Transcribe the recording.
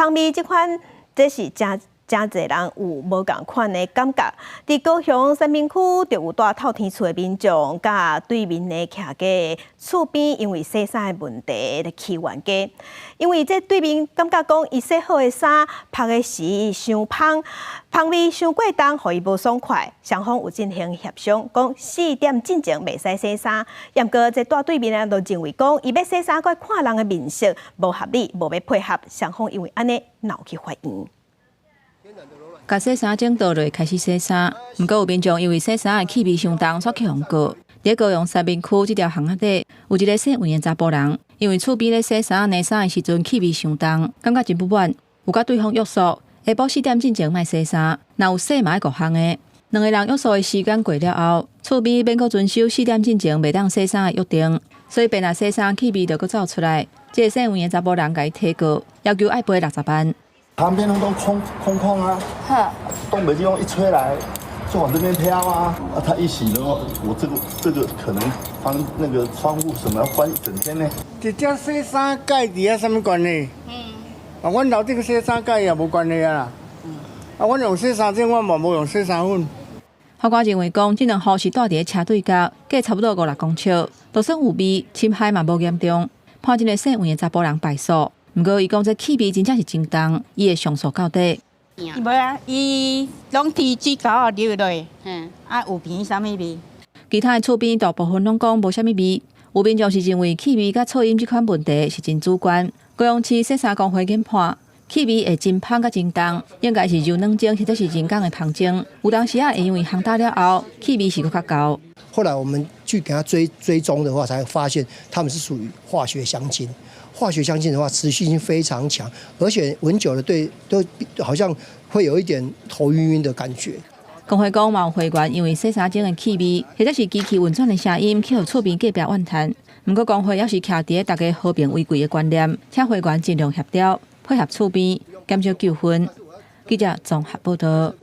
芳味這款，這是誠誠濟人有無仝款的感覺。佇高雄三民區就有蹛透天厝的民眾，佮對面的徛家厝邊，因為洗衫的問題咧起冤家。因為這對面感覺講，伊洗好的衫曝的時傷芳，芳味傷過重，予伊無爽快。雙方有進行協商，講4點進前袂使洗衫。毋過這蹛對面的就認為講，伊欲洗衫，閣看人的面色，無合理，無欲配合。雙方因為按呢鬧去法院。共洗衫精倒落開始洗衫，毋過有民眾因為洗衫的氣味傷重，煞去予告。佇高雄三民區這條巷仔底，有一个姓黃的查埔人，因為厝邊咧洗衫、晾衫的時陣氣味傷重，感覺真不滿，有佮對方約束，下晡四點進前莫洗衫，若有洗嘛愛五項的。兩个人約束的時間過了後，厝邊免閣遵守四點進前袂當洗衫的約定，所以便來洗衫氣味就閣走出來。這个姓黃的查埔人共伊提告，要求愛賠60萬。旁邊攏空空曠啊，東北季風一吹來，就往這邊飄啊。啊，他一洗的話，我這個可能窗那個窗戶什麼要關一整天呢。這隻洗衫佮伊佇遐啥物關係？啊，阮樓頂洗衫佮伊也無關係啊。啊，阮用洗衫精，我嘛無用洗衫粉。法官認為講，這兩戶是蹛佇咧車對角，隔差不多五六公尺，就算有味，侵害嘛無嚴重。判這个姓黃的查埔人敗訴。毋過，伊講這氣味真正是真重，伊會上訴到底。無啊，伊攏提水溝仔流落，啊有鼻啥物味？其他的厝邊大部分攏講無啥物味。有民眾是認為氣味佮噪音這款問題是真主觀。高雄市洗衫工會研判，氣味會真芳佮真重，應該是柔軟精或者是人工的芳精。有當時仔會因為烘焦了後，氣味是閣較厚。後來我們去給他追蹤的話，才發現他們是屬於化學香精。化學香精的話，持續性非常強，而且聞久了對都好像會有一點頭暈暈的感覺。工會講，嘛有會員因為洗衫精的氣味，或者是機器運轉的聲音，去予厝邊隔壁怨嘆。毋過工會猶是徛佇大家和平為貴的觀念，請會員盡量協調，配合厝邊，減少糾紛。記者綜合報道。